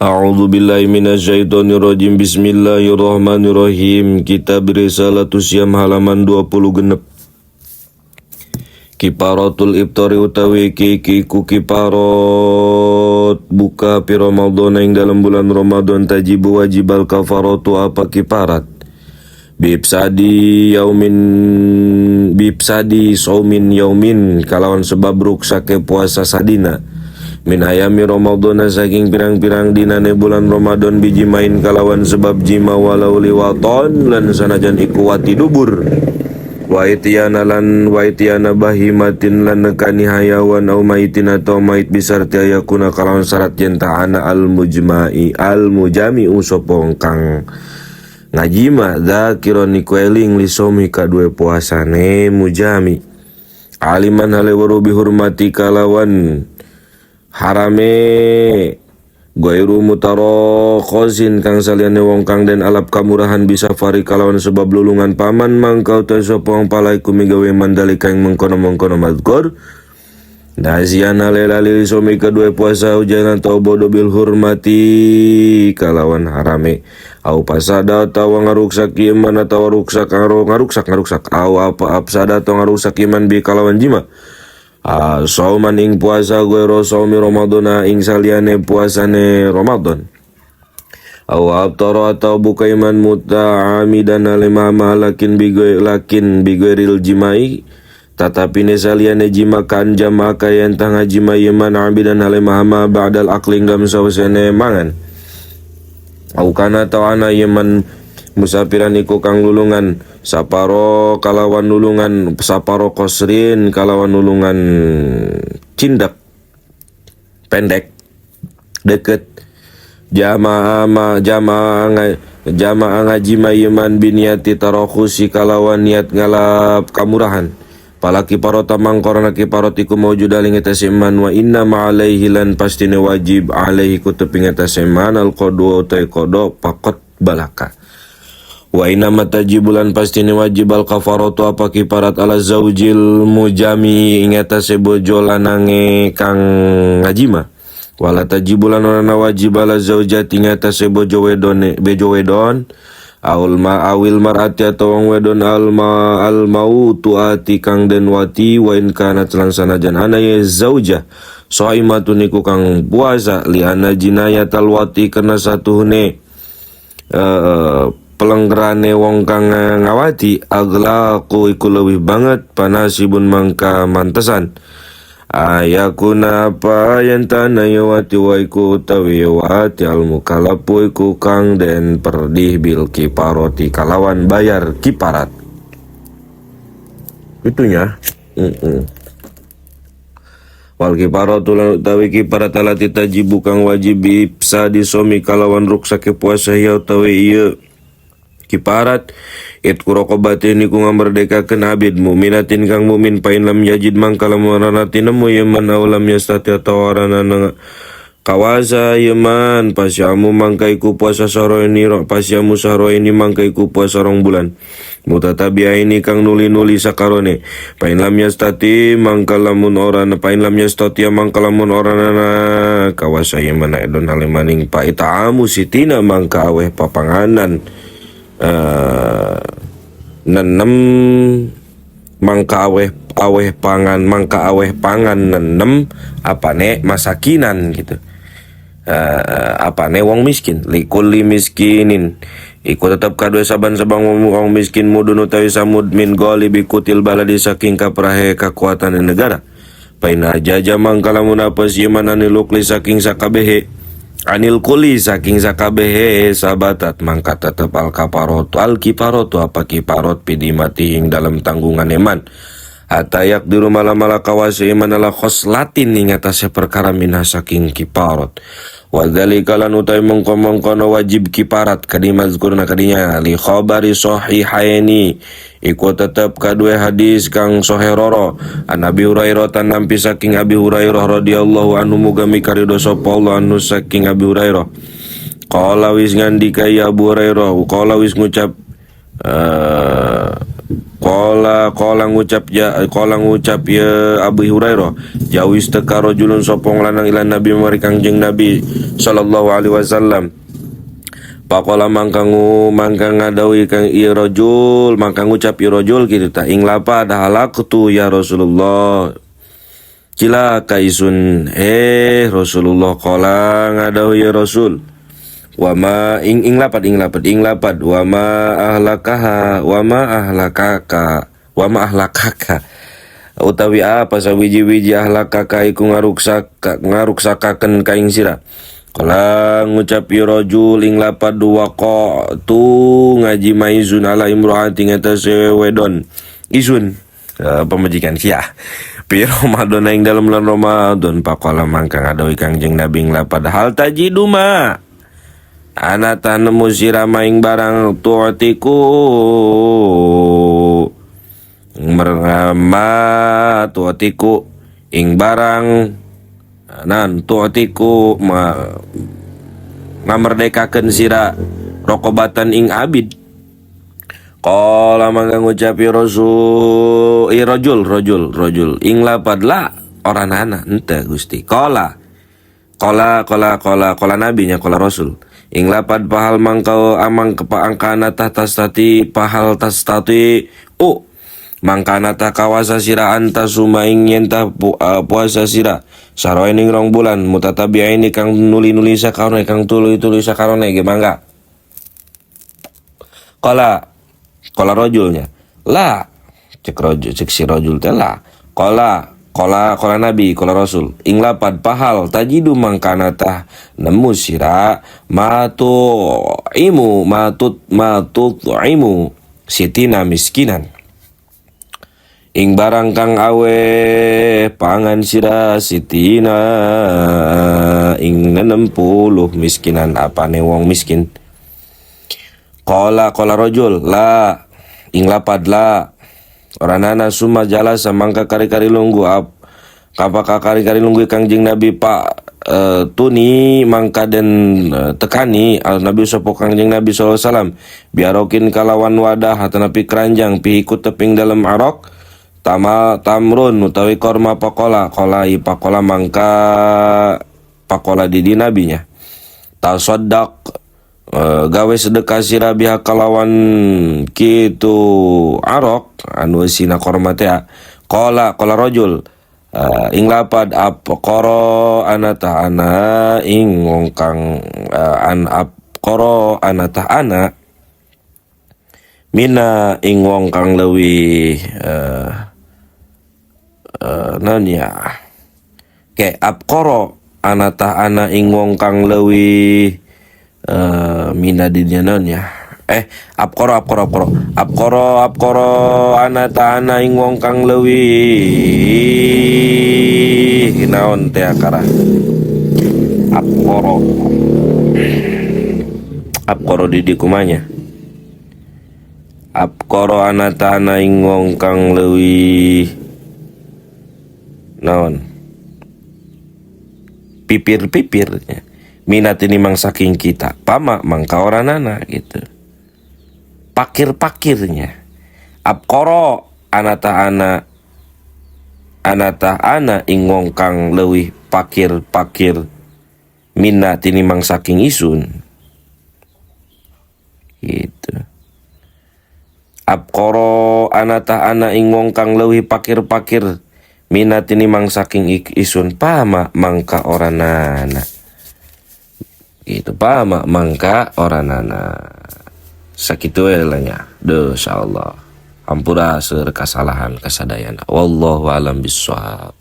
A'udzu billahi minasyaitonir rajim. Bismillahirrahmanirrahim. Kitab Risalatus Siyam halaman 26. Kifaratul iftari utawi iki iku kifarat buka fi Ramadan ing dalam bulan Ramadan, tajibu wajib al kafaratu apa kifarat biifsadi yaumin, biifsadi saumin yaumin, kalawan sebab ruksake puasa sadina, min ayami Ramadan saking pirang-pirang dinane bulan Ramadan, bijimain kalawan sebab jima, walau liwaton lan sanajan iku wati dubur, wa ityana lan wa ityana bahimatin lan nekani hayawan, au maitin atau mait, bisyarti ayakuna kalawan syarat yen ta'ana al mujma'i al mujami'u sapa kang ngajima, dzakiron iku eling, lishaumi kadue puasane mujami, aliman hale weruh, bihurmati kalawan harame, ghairu mutarakhisin kang saliyane wong kang den alap kamurahan, bisafari kalawan sebab lulungan. Paman mangka utawi sapa wong fa'ala iku migawe man dalika ing mengkono-mengkono mazkur, nasian hale lali, lishaumi kedua puasa, au jahilan atau bodoh, bil hurmati kalawan harame, au fasada atau ngaruksak iman atau ruksak ngaruksak ngaruksak au apa afsada atau ngaruksak iman bi kalawan jima. Ah, sauman ing puasa, ghaira saumi Ramadana ing saliyane puasane Ramadan. Aw aftara atau buka iman muta'amidan lima lakin bigoy lakin bighairil jimai tatapi saliyane jima, kan jama kaya entah ngajima iman amidan hale mahama ba'dal akli dalam sawasene mangan. Au kana atau ana yeman musafiran iku kang lulungan, saparo kalawan lulungan saparo qasrin kalawan lulungan cindak pendek deket, jamaah ma jamaah jamaah ngaji yeman biniati tarakhusi kalawan niat ngalap kamurahan, fala kifarata mangka ora ana kifarat iku mawjudah ing atase man. Wa inna ma alaihi lan pastine wajib alaihi kutepi ing atase man al qadha utai qada faqat balaka. Wa inna ma tajibu lan pastine wajib al kafaratu apa kifarat ala zaujil mujami ing atase bojo lanange kang ngajima, wala tajibu lan ora wajib ala zaujati ing atase bojo wedone bejo wedon, aul ma awil mar'ati atau wong wedon al ma al mautu ati kang den wati, wa in kanat lan sanajan ana ye zaujah shaimatun iku kang puasa, li anna jinayatal wati karena satuhune pelenggerane wong kang ngawati aghlaqu iku leuwih banget, panasibun mangka mantesan ayakuna apa yang tanah wati wa iku utawi wati al mukallafu iku kang den perdih bil kifarati kalawan bayar kiparat itunya. Wal kifaratu lan utawi kiparat alati tajibu kang wajib biifsadi shaumi kalawan ruksake puasa ya utawi ieu kiparat itqu raqabatin iku ngamerdekakeun abid mukminatin kang mukmin. Pain lam yajid mangka lamun ora tinemu yeman aw lam yastati atawa ora kawasa yeman, fashiyamu mangka iku puasa ini fashiyamu ini mangka iku puasa 2 bulan mutatabi'aini kang nuli-nuli sakarone. Pain lam yastati mangka lamun ora pain lam yastati mangka lamun ora na kawasa yeman aidon halimaning fa it'amu sittina mangka aweh papanganan nenem mangka aweh aweh pangan mangka aweh pangan nenem apa nek masakinan gitu, apa nih wong miskin, likulli miskinin iku tetep kadue saban-saban wong miskin mudun utawi samud min ghalibi qutil baladi saking kaprahe kekuatan negara. Pain ajaza mangka lamun apes yeman anil ukli saking sakabehe anil kulli saking sakabehe sabatat mangka tetep al kafarotu al kifarotu apa kifarot fi dzimmatihi ing dalam tanggungan eman hatta yaqdira mala-mala kawasa iman ala khoslatin ing atase perkara minha saking kifarot. Wa dzalika lan utai mengko-mengkono wajib kiparat kadi mazkurna kadinya li khabari sahihaini iku tetep kadue hadis kang sahih roro an Abi Hurairah tan nampi saking Abi Hurairah radhiyallahu anhu muga mikaridho sapa Allah anhu saking Abi Hurairah. Qala wis ngandika ya Abu Hurairah, qala wis ngucap Qala qala ngucap ya qala ngucap ya Abu Hurairah jawis teka rajulun sapa lanang ila Nabi mari Kangjeng Nabi sallallahu alaihi wasallam. Pakola mangkangu mangka ngadawi kang ieu rajul mangka ngucap ieu rajul kitu tah ing lapad halaktu ya Rasulullah cilaka isun Rasulullah. Qala ngadawi ya Rasul wama ing ing lapad ing lapad ing lapad wama ahlakaha wama ahlakaka wama ahlakaka utawi apa sawiji-wiji ahlakaka iku ngaruksakakeun ka ing sira. Kala ngucap ya rajul ing lapad waqa'tu ngaji maizun ala imro'ati ngatasé wedon isun pamajikan sia fi Ramadan ing dalam bulan Ramadan. Pakola mangka ngadawi Kangjeng Nabi ing lapad hal tajidu ma ana tah nemu sira maing barang tu'tiku ma tu'tiku ing barang nan tu'tiku ma ngamerdekakeun sira rokobatan ing abid. Qala mangka ngucap ya rasul i rajul rajul rajul ing lapad la oranana henteu Gusti. Qala qala qala qala qala nabinya qala rasul ing lapad pahal mangkau amang kepaangkana tah tastati pahal tastati u mangkana tah kawasa sira anta suma ing yen tah puasa sira saroen ing rong bulan mutatabi'aini kang nuli-nuli sakarone kang tuluy-tuluy sakarone ge mangga. Qala qala rajulnya la cek rajul cek si rajul teh la qala qala qala nabi qala rasul ing lapad pahal tajidu mangkana tah nemu sira matu imu matut matut imu sitina miskinan ing barang kang awe pangan sira sitina ing 60 miskinan apane wong miskin. Qala qala rajul la ing lapad la oranana summa jalasa mangka kari-kari lungguh ap kapaka kari-kari lungguh Kangjeng Nabi pak tuni mangka den tekani al Nabi sapa Kangjeng Nabi sallallahu alaihi wasallam biarokin kalawan wadah atanapi keranjang pihikut teping dalam arok tama tamrun utawi korma pakola kola i pakola mangka pakola di nabinya tasaddaq gawe sedekah sira biha kalawan kitu arok anu sina korma teh. Qala qala rajul ing lapad apqara ana ta ana ing wong kang an apqara ana ta ana mina ing wong kang leuwih naon ya ke apqara ana ta ana ing wong kang leuwih mina dinya naon ya apqara apqara apqara apqara apqara ana ta ana ing wong kang leuwih naon teh akara apqara apqara di kumanya apqara ana ta ana ing wong kang leuwih naon pipir-pipirnya minat ini mang saking kita pama mangka oranana gitu pakir-pakirnya apqara anata ana anata ana ing wong kang leuwih pakir-pakir minat ini mang saking isun gitu. Apqara anata ana ing wong kang leuwih pakir-pakir minat ini mang saking isun pama mangka oranana gitu pama mangka oranana sakitu we lah nya. Duh, insyaallah hampura seur kasalahan kasadayana wallahu alam bissawab.